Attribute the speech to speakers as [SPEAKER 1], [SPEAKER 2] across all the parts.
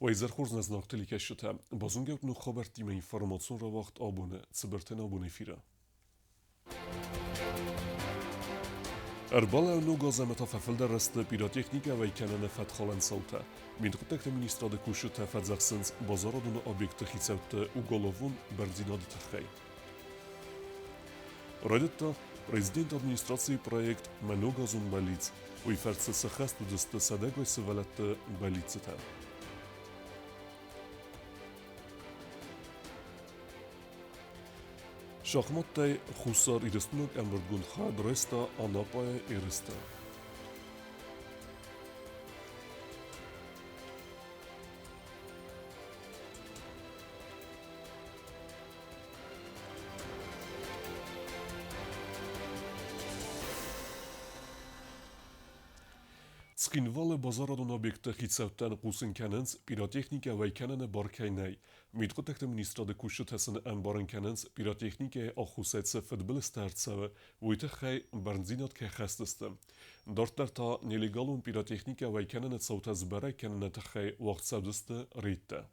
[SPEAKER 1] Уӕ изӕр хорз нӕ зынаргъ телекӕсджытӕ! Базонгӕ ут ног хабӕрттимӕ информацион рауагъд абоны цыбыртӕн абон эфиры. Ӕрбалӕуы ног аз ӕмӕ та фӕфылдӕр сты пиротехникӕ уӕй кӕныны фӕткхалӕн цаутӕ. Мидхъуыддӕгты министрады кусджытӕ фӕдзӕхсынц базарадон объектты хицӕутты уголовон бӕрндзинады тыххӕй. Райдыдта президент администрацийы проект «Мӕ ногазон бӕллиц». Уый фӕрцы сӕххӕст уыдзысты сӕдӕгай сывӕллӕтты бӕллиццытӕ. Шахматтӕй Хуссар Ирыстонаг ӕмбырдгонд хайад райста Анапайы ерыстӕ. Цхинвалы базарадон объектты хицӕуттӕн хъусын кӕнынц, пиротехникӕ уӕй кӕныны бар кӕй нӕй. Мидхъуыддӕгты министрады кусджытӕ сын ӕмбарын кӕнынц, пиротехникӕйы ӕххуысӕй цы фыдбылызтӕ ӕрцӕуы, уый тыххӕй бӕрндзинад кӕй хӕсдзысты. Дарддӕр та нелегалон пиротехникӕ уӕй кӕныны цаутӕ сбӕрӕг кӕныны тыххӕй уагъд цӕудзысты рейдтӕ.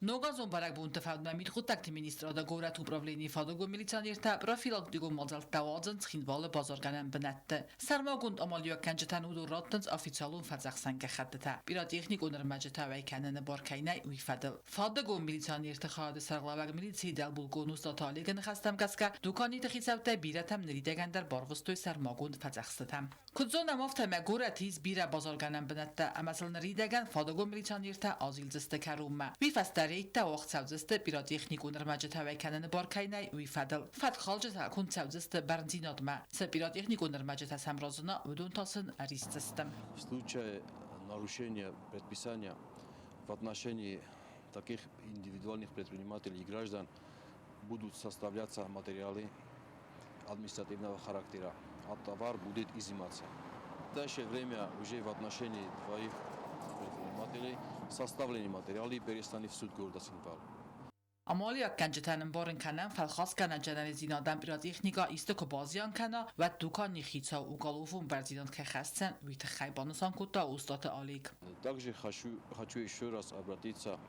[SPEAKER 2] Ногазон бӕрӕгбонты фӕдмӕ мидхъуыддӕгты министрады горӕты управленийы фадыгон милиционертӕ профилактикон мадзӕлттӕ уадзынц Цхинвалы базаргӕнӕн бынӕтты. Сӕрмагонд амалиуӕггӕнджытӕн уыдон раттынц официалон фӕдзӕхсӕн гӕххӕттытӕ, пиротехникон ӕрмӕджытӕ уӕй кӕныны бар кӕй нӕй, уый фӕдыл. Фадыгон милиционерты хайады сӕргълӕууӕг милицийы дӕлбулкъон Устаты Олегы ныхӕстӕм гӕсгӕ, дуканиты хицӕуттӕй бирӕтӕм ныридӕгӕн дӕр барвыстой сӕрмагонд фӕдзӕхстытӕ. Куыд зонӕм, афтӕмӕй горӕты ис бирӕ базаргӕнӕн бынӕттӕ ӕмӕ сыл ныридӕгӕн фадыгон милиционертӕ азилдзысты кӕронмӕ. Уый фӕстӕ рейдтӕ уагъд цӕудзысты, пиротехникон ӕрмӕджытӕ уӕй кӕныны бар кӕй нӕй, уый фӕдыл. Фӕткхалджытӕ конд цӕудзысты бӕрндзинадмӕ. Цы пиротехникон ӕрмӕджытӕ сӕм разына, уыдон та сын ӕрисдзысты.
[SPEAKER 3] В случае нарушения предписания в отношении таких индивидуальных предпринимателей и граждан будут составляться материалы административного характера, а товар будет изыматься. В настоящее время уже в отношении двоих предпринимателей составлены материалы и пересланы в суд города Цхинвал.
[SPEAKER 2] Амалиуӕггӕнджытӕн ӕмбарын кӕнӕм, фӕлхасгӕнӕджы ӕнӕниздзинадӕн пиротехникӕ исты куы базиан кӕна, уӕд дуканийы хицау уголовон бӕрндзинад кӕй хӕсдзӕн, уый тыххӕй, банысан кодта Остъаты Олег.
[SPEAKER 3] Также хочу еще раз обратиться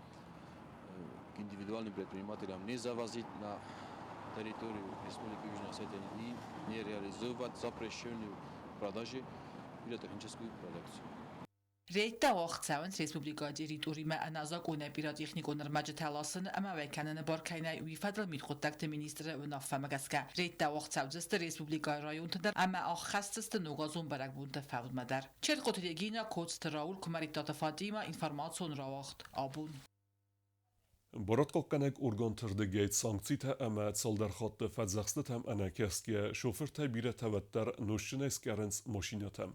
[SPEAKER 3] к индивидуальным предпринимателям не завозить на территорию Республики Южная Осетия и не реализовывать запрещенную продажу пиротехническую продукцию.
[SPEAKER 2] Рейдтӕ уагъд цӕуынц республикӕйы территоримӕ ӕнӕзакъонӕй пиротехникон ӕрмӕджытӕ ласыны ӕмӕ уӕй кӕныны бар кӕй нӕй, уый фӕдыл мидхъуыддӕгты министры уынаффӕмӕ гӕсгӕ. Рейдтӕ уагъд цӕудзысты республикӕйы районты дӕр ӕмӕ ӕххӕсдзысты ногазон бӕрӕгбонты фӕудмӕ дӕр. Черкъоты Регина, Коцты Рауль, Куымӕридтаты Фатимӕ, информацион рауагъд абон.
[SPEAKER 1] Барадхъахъхъӕнӕг органты рдыгӕй санкцитӕ ӕмӕ цалдӕр хатты фӕдзӕхстытӕм ӕнӕкӕсгӕ шофыртӕй бирӕтӕ уӕддӕр нозтджынӕй скъӕрынц машинӕтӕ.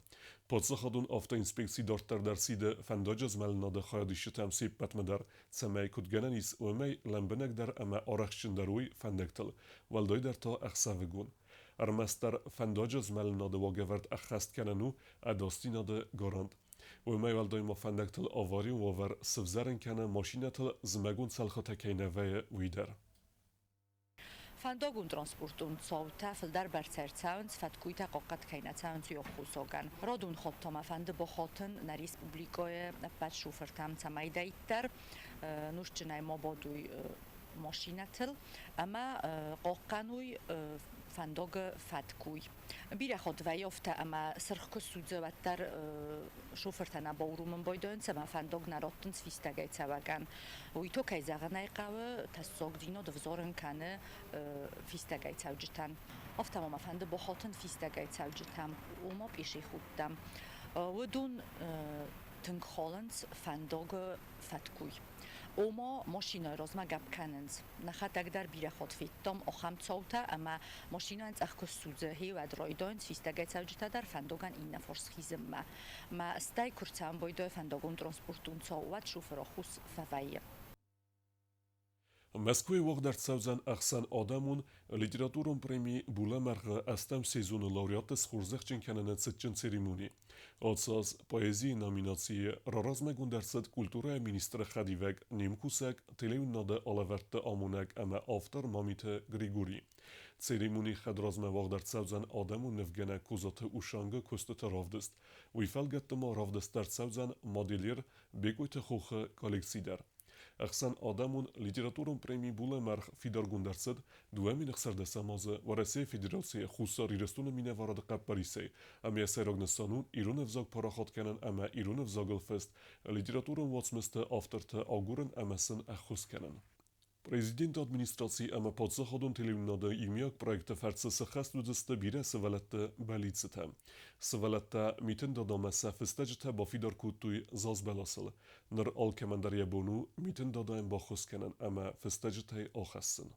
[SPEAKER 1] Паддзахадон автоинспекци дарддӕр дӕр сиды фӕндаджы змӕлынады хайадисджытӕм се ппӕтмӕ дӕр, цӕмӕй куыд гӕнӕн ис, уымӕй лӕмбынӕгдӕр ӕмӕ арӕхстджындӕр уой фӕндӕгтыл, уӕлдайдӕр та ӕхсӕвыгон. Ӕрмӕстдӕр фӕндаджы змӕлынады уагӕвӕрд ӕххӕст кӕнӕн у ӕдасдзинады гарант. Уымӕй уӕлдай ма фӕндӕгтыл аварион уавӕр сывзӕрын кӕны машинӕтыл зымӕгон цӕлхытӕ кӕй нӕ вӕййы, уый дӕр.
[SPEAKER 4] Фӕндагон транспортон цаутӕ фылдӕр бӕрцӕй ӕрцӕуынц, фӕткъуытӕ хъахъхъӕд кӕй нӕ цӕуынц, уый аххосагӕн. Радон хатт та мӕ фӕнды бахатын нӕ республикӕйы ӕппӕт шофыртӕм, цӕмӕйдӕриддӕр нозтджынӕй ма бадой машинӕтыл ӕмӕ хъахъхъӕной фӕндагы фӕткъуы. Бирӕ хатт вӕййы афтӕ, ӕмӕ сырх куы судзы, уӕддӕр шофыртӕ нӕ бауромын байдайынц ӕмӕ фӕндаг нӕ раттынц фистӕгӕй цӕуӕгӕн. Уый то, кӕй зӕгъын ӕй хъӕуы, тӕссагдзинад ӕвзарын кӕны фистӕгӕй цӕуджытӕн. Афтӕ ма мӕ фӕнды бахатын фистӕгӕй цӕуджытӕм, ома пешеходтӕм. Уыдон тынг халынц фӕндагы фӕткъуы. Ома машинӕйы размӕ гӕпп кӕнынц. Нӕхӕдӕг дӕр бирӕ хатт федтам ахӕм цаутӕ, ӕмӕ машинӕйӕн цъӕх куы ссудзы, гъе уӕд райдайынц фистӕгӕй цӕуджытӕ дӕр фӕндагӕн иннӕ фарс хизынмӕ. Мӕ стӕй куы рцӕуын байдайы фӕндагон транспортон цау, уӕд шофыр аххос фӕвӕййы.
[SPEAKER 1] Мӕскуыйы уагъд ӕрцӕудзӕн ӕхсӕнадӕмон литературон преми «Булӕмӕргъ-ы ӕстӕм сезоны лауреатты схорзӕхджын кӕныны цытджын церемони. Ацы аз поэзийы номинацийы раразмӕгонд ӕрцыд культурӕйы министры хӕдивӕг, не мкусӕг, телеуынынады алӕвӕрдты амонӕг ӕмӕ автор Мамиты Григорий. Церемонийы хӕдразмӕ уагъд ӕрцӕудзӕн адӕмон нывгӕнӕг Козаты Ушангы куыстыты равдыст. Уый фӕлгӕтты ма равдыст ӕрцӕудзӕн модельер Бекъойты Хохы коллекци дӕр. Ӕхсӕнадӕмон литературон преми «Булӕмӕргъ» фидаргонд ӕрцыд 2016 азы Уӕрӕсейы Федерацийы Хуссар Ирыстоны минӕварады хъӕппӕрисӕй ӕмӕ йӕ сӕйраг нысан у ирон ӕвзаг парахат кӕнын ӕмӕ ирон ӕвзагыл фыст литературон уацмысты авторты агурын ӕмӕ сын ӕххуыс кӕнын. Президенты администраци ӕмӕ паддзахадон телеуынынады иумиаг проекты фӕрцы сыххӕст уыдзысты бирӕ сывӕллӕтты бӕллиццытӕ. Сывӕллӕттӕ Митын Дадамӕ сӕ фыстӕджытӕ бафидар кодтой зазбӕласыл. Ныр алкӕмӕн дӕр йӕ бон у Митын Дадайӕн баххуыс кӕнын ӕмӕ фыстӕджытӕй ахӕссын.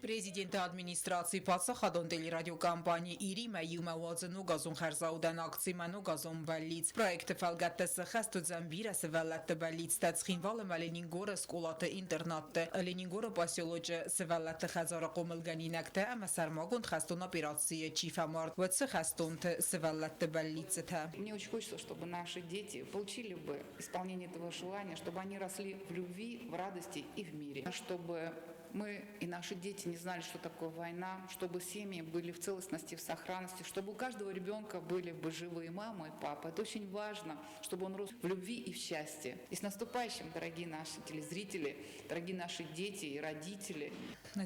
[SPEAKER 5] Президенты администрацийы паддзахадон телерадиокомпани Иримӕ иумӕ уадзы ногазон хӕрзаудӕн акцимӕ «Ногазон бӕллиц». Проекты фӕлгӕтты сыххӕст уыдзӕн бирӕ сывӕллӕтты бӕллицтӕ Цхинвал ӕмӕ Ленингоры скъолаты интернатты, Ленингоры поселочы сывӕллӕтты хӕдзары хъомылгӕнинӕгтӕ ӕмӕ сӕрмагонд хӕстон операцийы чи фӕмард, уыцы хӕстонты сывӕллӕтты бӕллиццытӕ.
[SPEAKER 6] Мне очень хочется, чтобы наши дети получили бы исполнение этого желания, чтобы они росли в любви, в радости и в мире, чтобы мы и наши дети не знали, что такое война, чтобы семьи были в целостности, в сохранности, чтобы у каждого ребенка были бы живые мама и папа. Это очень важно, чтобы он рос в любви и в счастье. И с наступающим, дорогие наши телезрители, дорогие наши дети и родители.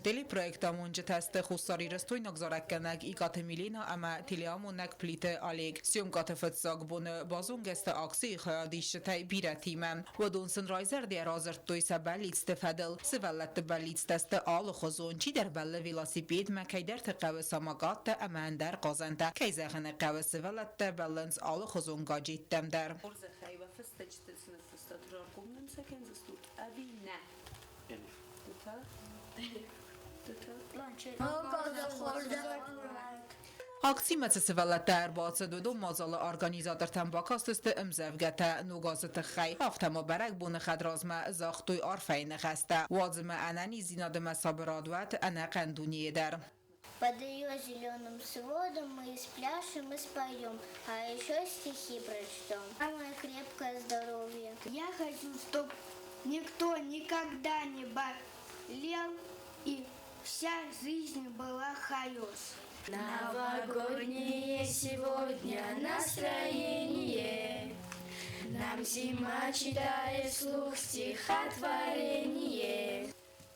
[SPEAKER 5] Телепроект амонджытӕ сты хуссарирыстойнаг зарӕггӕнӕг Икъаты Милена ӕмӕ телеамонӕг Плиты Олег. Съемкӕты фыццаг боны базонгӕ сты акцийы хайадисджытӕй бирӕтимӕ. Уыдон сын райзӕрдӕ радзырдтой сӕ бӕллицты фӕдыл. Сывӕллӕтты бӕллицтӕ сты алыхуызон. Чидӕр бӕллы велосипедмӕ, кӕйдӕрты хъӕуы самокаттӕ ӕмӕ ӕндӕр хъазӕнтӕ. Кӕй зӕгъын ӕй хъӕуы, сывӕллӕттӕ бӕллынц алыхуызон гаджеттӕм дӕр.
[SPEAKER 7] Хорзӕхӕй уӕ фыстӕджыты цы ныффыстат, раргом нын сӕ кӕндзыстут ӕви нӕ? Ды та? Ды та?
[SPEAKER 5] Акцимӕ цы сывӕллӕттӕ ӕрбацыд, уыдон мадзалы организатортӕн бакастысты ӕмдзӕвгӕтӕ Ног азы тыххӕй. Афтӕ ма бӕрӕгбоны хӕдразмӕ загътой арфӕйы ныхӕстӕ. Уадз ӕмӕ ӕнӕниздзинад ӕмӕ сабырад уӕт ӕнӕхъӕн дунейы дӕр.
[SPEAKER 8] Под ее зеленым сводом мы спляшем и споем, а еще стихи прочтем. Самое крепкое здоровье.
[SPEAKER 9] Я хочу, чтоб никто никогда не болел и вся жизнь была хорош.
[SPEAKER 10] Новогоднее сегодня настроение. Нам зима читает вслух стихотворение.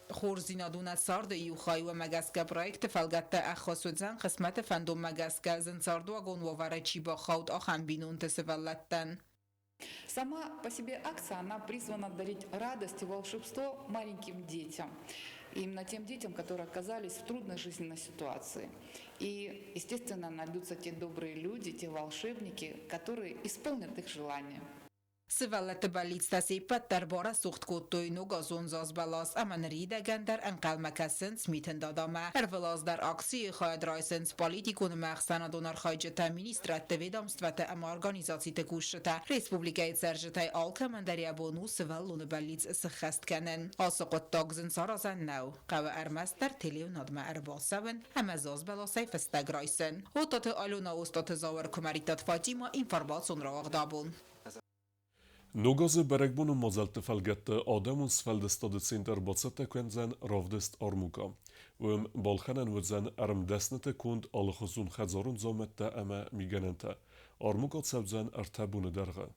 [SPEAKER 5] Хорздзинад у нӕ царды иу хай, уымӕ гӕсгӕ проекты фӕлгӕтты ӕххуыс уыдзӕн хъысмӕты фӕндонмӕ гӕсгӕ зын цардуагон уавӕры чи бахауд, ахӕм бинонты сывӕллӕттӕн.
[SPEAKER 6] Сама по себе акция, она призвана дарить радость и волшебство маленьким детям. Именно тем детям, которые оказались в трудной жизненной ситуации. И, естественно, найдутся те добрые люди, те волшебники, которые исполнят их желания.
[SPEAKER 5] Сывӕллӕтты бӕллицтӕ се ппӕт дӕр барӕсугъд кодтой ногазон зазбӕлас ӕмӕ ныридӕгӕн дӕр ӕнхъӕлмӕ кӕсынц Митын Дадамӕ. Ӕрвылаз дӕр акцийы хайад райсынц политикон ӕмӕ ӕхсӕнадон архайджытӕ, министрадты, ведомствӕты ӕмӕ организациты кусджытӕ. Республикӕйы цӕрджытӕй алкӕмӕн дӕр йӕ бон у сывӕллоны бӕллиц сыххӕст кӕнын. Ацы хъуыддаг зын саразӕн нӕу. Хъӕуы ӕрмӕстдӕр телеуынадмӕ ӕрбацӕуын ӕмӕ зазбӕласӕй фыстӕг райсын. Оттаты Алена, Остъаты Зауыр, Куымӕридтаты Фатимӕ, информацион рауагъд абон.
[SPEAKER 1] Ног азы бӕрӕгбоны мадзӕлтты фӕлгӕтты Адӕмон сфӕлдыстады центр бацӕттӕ кӕндзӕн равдыст армукъа. Уым балхӕнӕн уыдзӕн ӕрмдӕсныты конд алыхуызон хӕдзарон дзаумӕттӕ ӕмӕ мигӕнӕнтӕ. Армукъа цӕудзӕн ӕртӕ боны дӕргъы.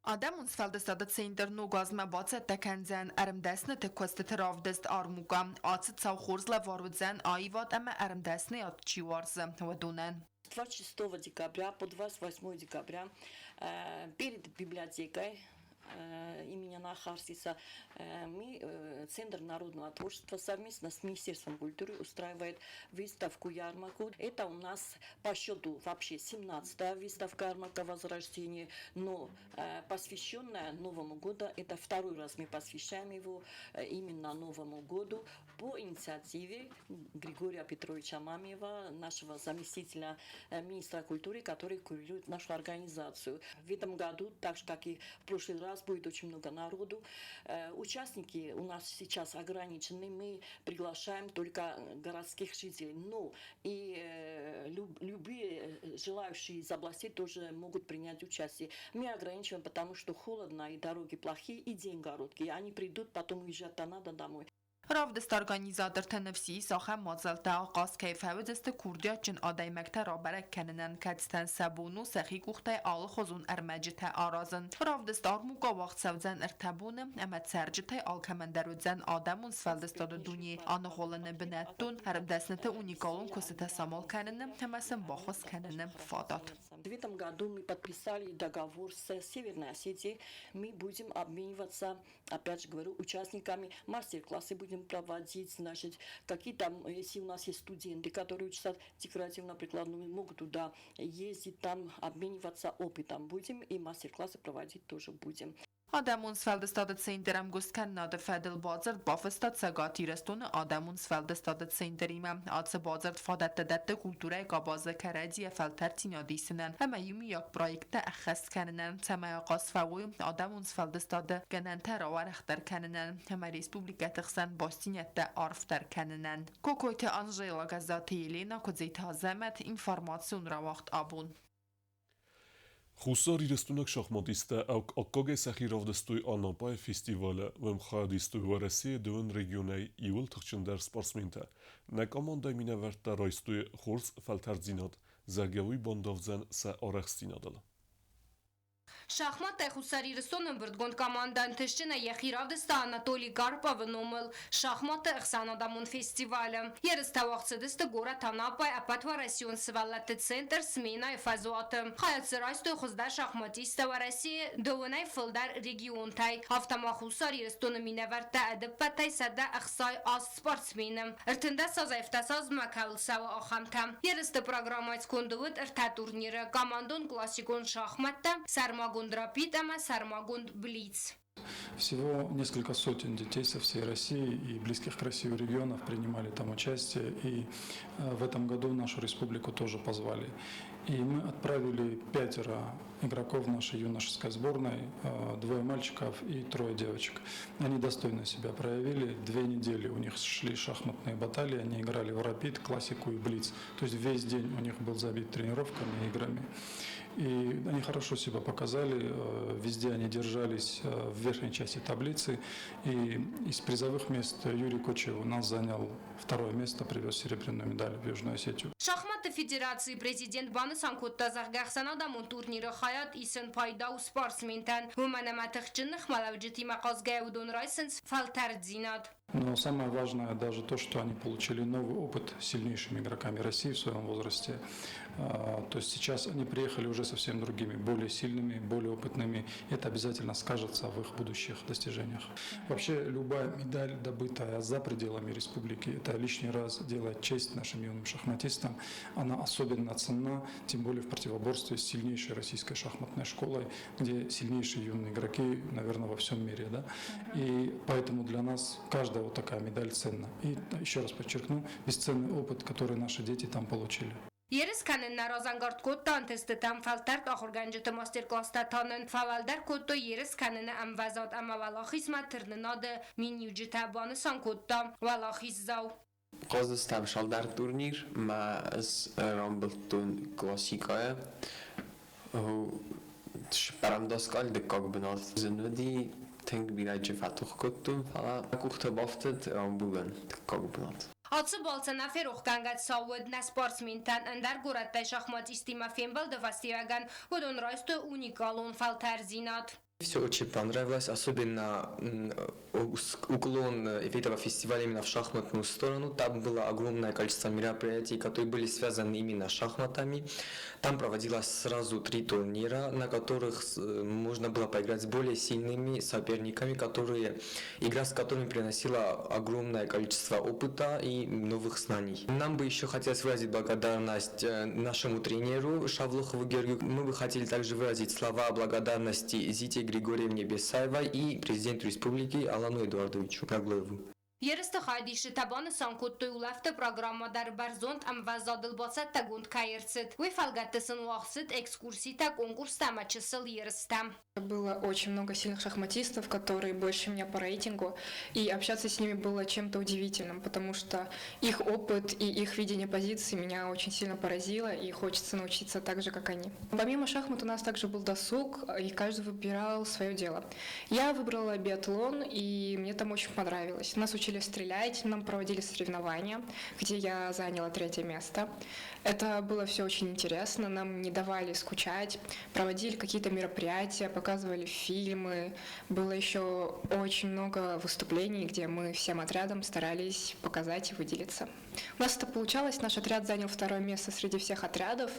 [SPEAKER 11] Адӕмон сфӕлдыстады центр ног азмӕ бацӕттӕ кӕндзӕн ӕрмдӕсныты куыстыты равдыст армукъа. Ацы цау хорз лӕвар уыдзӕн аивад ӕмӕ ӕрмдӕсныйад чи уарзы, уыдонӕн.
[SPEAKER 12] 26 декабря по 28 декабря перед библиотекой имени Анахарсиса мы, Центр народного творчества совместно с Министерством культуры устраивает выставку-ярмарку. Это у нас по счету вообще 17-я выставка-ярмарка Возрождения, но посвященная Новому году. Это второй раз мы посвящаем его именно Новому году по инициативе Григория Петровича Мамиева, нашего заместителя министра культуры, который курирует нашу организацию. В этом году, так же как и в прошлый раз, нас будет очень много народу. Участники у нас сейчас ограничены, мы приглашаем только городских жителей. Но и любые желающие из областей тоже могут принять участие. Мы ограничиваем, потому что холодно, и дороги плохие, и день короткий. Они придут, потом уезжать-то надо домой.
[SPEAKER 11] Равдысты организатортӕ ныфс ис, ахӕм мадзӕлттӕ ахъаз кӕй фӕуыдзысты курдиатджын адӕймӕгтӕ рабӕрӕг кӕнынӕн, кӕцытӕн сӕ бон у сӕхи къухтӕй алыхуызон ӕрмӕджытӕ аразын. Равдыст армукъа уагъд цӕудзӕн ӕртӕ боны ӕмӕ цӕрджытӕй алкӕмӕн дӕр уыдзӕн адӕмон сфӕлдыстады дунейы аныгъуылыны бынӕттон ӕрмдӕсныты уникалон куыстытӕ самал кӕныны ӕмӕ сын баххуыс кӕныны фадат.
[SPEAKER 12] В этом году мы подписали договор с Северной Осетией. Мы будем обмениваться, опять же говорю, участниками. Мастер-классы будем проводить, значит, какие там, если у нас есть студенты, которые учатся декоративно-прикладную, могут туда ездить, там обмениваться опытом будем и мастер-классы проводить тоже будем.
[SPEAKER 11] Адӕмон сфӕлдыстады центр ӕмгуысткӕнынады фӕдыл бадзырд бафыста Цӕгат Ирыстоны Адӕмон сфӕлдыстады центримӕ. Ацы бадзырд фадӕттӕ дӕтты культурӕйы къабазы кӕрӕдзийӕ фӕлтӕрддзинад исынӕн ӕмӕ иумиаг проекттӕ ӕххӕст кӕнынӕн, цӕмӕй ахъаз фӕуой адӕмон сфӕлдыстады гӕнӕнтӕ рауӕрӕхдӕр кӕнынӕн ӕмӕ республикӕты хсӕн бастдзинӕдтӕ арфдӕр кӕнынӕн. Кокойты Анжела, Гӕззаты Елена, Куыдзиты Азӕмӕт, информацион рауагъд абон.
[SPEAKER 1] Хуссарирыстойнаг шахматисттӕ аккагӕй сӕхи равдыстой Анапайы фестивалы, уым хайад истой Уӕрӕсейы дыууын регионӕй иууыл тыхджындӕр спортсментӕ. Нӕ командӕйы минӕвӕрттӕ райстой хорз фӕлтӕрддзинад, зӕгъгӕ уый бандавдзӕн сӕ арӕхстдзинадыл.
[SPEAKER 13] Шахматтӕй Хуссар Ирыстоны ӕмбырдгонд командӕ ӕнтыстджынӕй йӕхи равдыста Анатолий Карповы номыл шахматты ӕхсӕнадӕмон фестивалы. Ерыстӕ уагъд цыдысты горӕт Анапайы ӕппӕтуӕрӕсеон сывӕллӕтты центр «Сменайы» фӕзуаты. Хайад дзы райстой хуыздӕр шахматисттӕ Уӕрӕсейы дыууынӕй фылдӕр регионтӕй. Афтӕ ма Хуссар Ирыстоны минӕвӕрттӕ ӕдыппӕтӕй 168 спортсмены. 13 азӕй ӕфтӕсазмӕ кӕуыл цӕуы, ахӕмтӕ. Ерысты программӕйы сконды уыд ӕртӕ турниры: командон классикон шахмӕттӕ, сӕрмагонд рапид ӕмӕ сӕрмагонд блиц.
[SPEAKER 14] Всего несколько сотен детей со всей России и близких к России регионов принимали там участие. И в этом году нашу республику тоже позвали. И мы отправили пятеро игроков нашей юношеской сборной, двое мальчиков и трое девочек. Они достойно себя проявили. 2 недели у них шли шахматные баталии, они играли в рапид, классику и блиц. То есть весь день у них был забит тренировками и играми. И они хорошо себя показали, везде они держались в верхней части таблицы. И из призовых мест Юрий Кочев у нас занял второе место, привез серебряную медаль в Южную Осетию.
[SPEAKER 13] Шахматты федерацийы президент банысан кодта, зӕгъгӕ, ӕхсӕнадӕмон турниры хайад исын пайда у спортсментӕн, уымӕн ӕмӕ тыхджын ныхмӕлӕуджытимӕ хъазгӕйӕ уыдон райсынц фӕлтӕрддзинад.
[SPEAKER 14] Но самое важное даже то, что они получили новый опыт с сильнейшими игроками России в своем возрасте. То есть сейчас они приехали уже совсем другими, более сильными, более опытными. Это обязательно скажется в их будущих достижениях. Вообще любая медаль, добытая за пределами республики, это лишний раз делает честь нашим юным шахматистам. Она особенно ценна, тем более в противоборстве с сильнейшей российской шахматной школой, где сильнейшие юные игроки, наверное, во всем мире. Да? И поэтому для нас каждая вот такая медаль ценна. И еще раз подчеркну, бесценный опыт, который наши дети там получили.
[SPEAKER 13] Ерыс кӕнын нӕ разӕнгард кодта ӕнтыстытӕм фӕлтӕрд ахуыргӕнджыты мастер-класстӕ та нын фӕуӕлдӕр кодтой ерыс кӕныны ӕмвӕзад ӕмӕ уӕлахизмӕ тырнынады миниуджытӕ, банысан кодта уӕлахиздзау.
[SPEAKER 15] Хъазыдыстӕм цалдӕр турнир, мӕ ӕз рамбылдтон классикӕйӕ. Цыппӕрӕм доскъал дыккаг бынат. Зын уыди, тынг бирӕ фӕтох кодтон, фӕлӕ къухты бафтыд рамбулын дыккаг бынат.
[SPEAKER 13] Ацы балцы нӕферохгӕнгӕ цау уыд нӕ спортсментӕн ӕндӕр горӕттӕй шахматисттимӕ фембӕлды фӕстиуӕгӕн уыдон райстой уникалон фӕлтӕрддзинад.
[SPEAKER 15] Все очень понравилось, особенно уклон этого фестиваля именно в шахматную сторону. Там было огромное количество мероприятий, которые были связаны именно с шахматами. Там проводилось сразу три турнира, на которых можно было поиграть с более сильными соперниками, игра с которыми приносила огромное количество опыта и новых знаний. Нам бы еще хотелось выразить благодарность нашему тренеру Шавлохову Георгию. Мы бы хотели также выразить слова благодарности Зите Григорьевне Бесаевой и президенту республики Алану Эдуардовичу Гаглоеву.
[SPEAKER 13] Ерысты хайадисджытӕ банысан кодтой, улӕфты программӕ дӕр бӕрзонд ӕмвӕзадыл бацӕттӕгонд кӕй ӕрцыд. Уый фӕлгӕтты сын уагъд цыд экскурситӕ, конкурстӕ ӕмӕ чысыл ерыстӕ.
[SPEAKER 16] Было очень много сильных шахматистов, которые больше меня по рейтингу, и общаться с ними было чем-то удивительным, потому что их опыт и их видение позиции меня очень сильно поразило, и хочется научиться так же, как они. Помимо шахмат у нас также был досуг, и каждый выбирал свое дело. Я выбрала биатлон, и мне там очень понравилось. Нас учили стрелять, нам проводили соревнования, где я заняла третье место. Это было все очень интересно, нам не давали скучать, проводили какие-то мероприятия, показывали фильмы. Было еще очень много выступлений, где мы всем отрядом старались показать и выделиться. У нас это получалось, наш отряд занял второе место среди всех отрядов,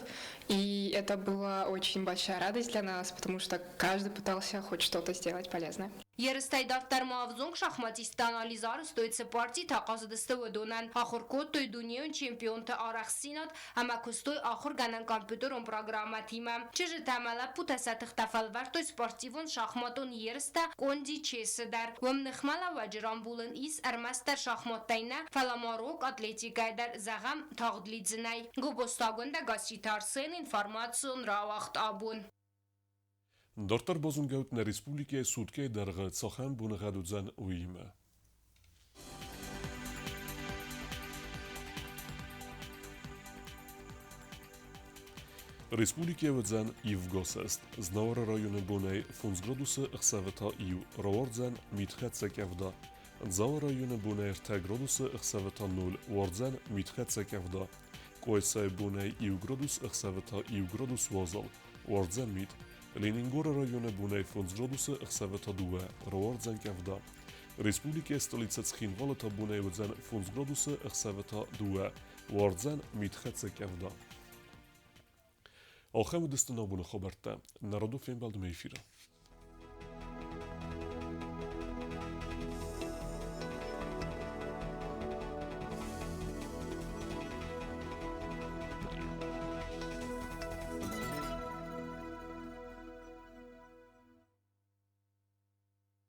[SPEAKER 16] и это была очень большая радость для нас, потому что каждый пытался хоть что-то сделать полезное.
[SPEAKER 13] Ерыстӕй дарддӕр ма ӕвзонг шахматисттӕ анализ арӕзтой цы партитӕ хъазыдысты, уыдонӕн, ахуыр кодтой дунейон чемпионты арӕхстдзинад ӕмӕ куыстой ахуыргӕнӕн компьютерон программӕтимӕ. Чызджытӕ ӕмӕ лӕппутӕ сӕ тыхтӕ фӕлвӕрдтой спортивон шахматон ерыстӕ Конди Чессы дӕр. Уым ныхмӕлӕууӕджы рамбулын ис ӕрмӕстдӕр шахматтӕй нӕ, фӕлӕ ма рог атлетикӕйӕ дӕр, зӕгъӕм, тагъд лидзынӕй. Гобозты Агуындӕ, Гасситы Арсен, информацион рауагъд абон.
[SPEAKER 1] Дарддӕр базонгӕут нӕ республикӕйы суткӕйы дӕргъы цахӕм боныгъӕд уыдзӕн, уыимӕ. Республикӕйы уыдзӕн ивгӕсӕст. Знауыры районы бонӕй 5 градусы, ӕхсӕвы та иу рауардзӕн митхӕццӕ къӕвда. Дзауы районы бонӕй 3 градусы, ӕхсӕвы та 0 уардзӕн митхӕццӕ къӕвда. Къуайсайы бонӕй 1 градус, ӕхсӕвы та 1 градус уазал. Уардзӕн мит. Ленингоры районы бонӕй 5 градусы, ӕхсӕвы та 2, рауардзӕн къӕвда. Республикӕйы столицӕ Цхинвалы та бонӕй уыдзӕн 5 градусы, ӕхсӕвы та 2, уардзӕн митхӕццӕ къӕвда. Ахӕм уыдысты нӕ абоны хабӕрттӕ. Народу фембӕлдмӕ эфиры.